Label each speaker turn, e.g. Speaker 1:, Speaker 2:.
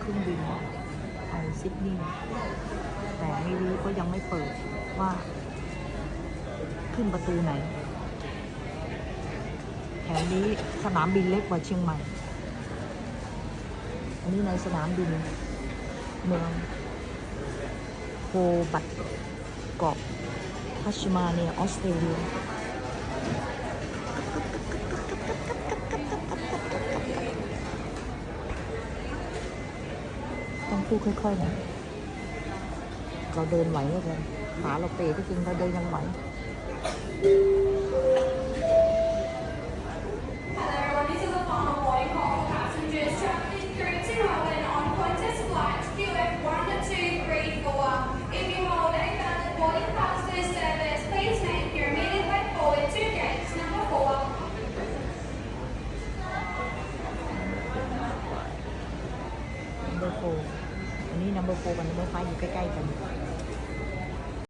Speaker 1: เครื่องบินไปซิดนีย์แต่ไม่รู้ก็ยังไม่เปิดว่า ขึ้นประตูไหน แถวนี้สนามบินเล็กกว่าเชียงใหม่ อันนี้ในสนามบินเมืองโฮบัตเกาะทัชมาเนียออสเตรเลีย ต้องพูดค่อยๆนะ เราเดินไหวไหมกันขาเราเป๋ก็จริงเราเดินยังไหว
Speaker 2: Hello everyone, this is the final boarding call for passengers travelling through to Melbourne on Qantas flight QF1234. If you hold a valid boarding pass for this service, please make your immediate way forward to gate number 4.
Speaker 1: Number 4 อันนี้ number 4 กับ number 5 อยู่ใกล้ ๆ กัน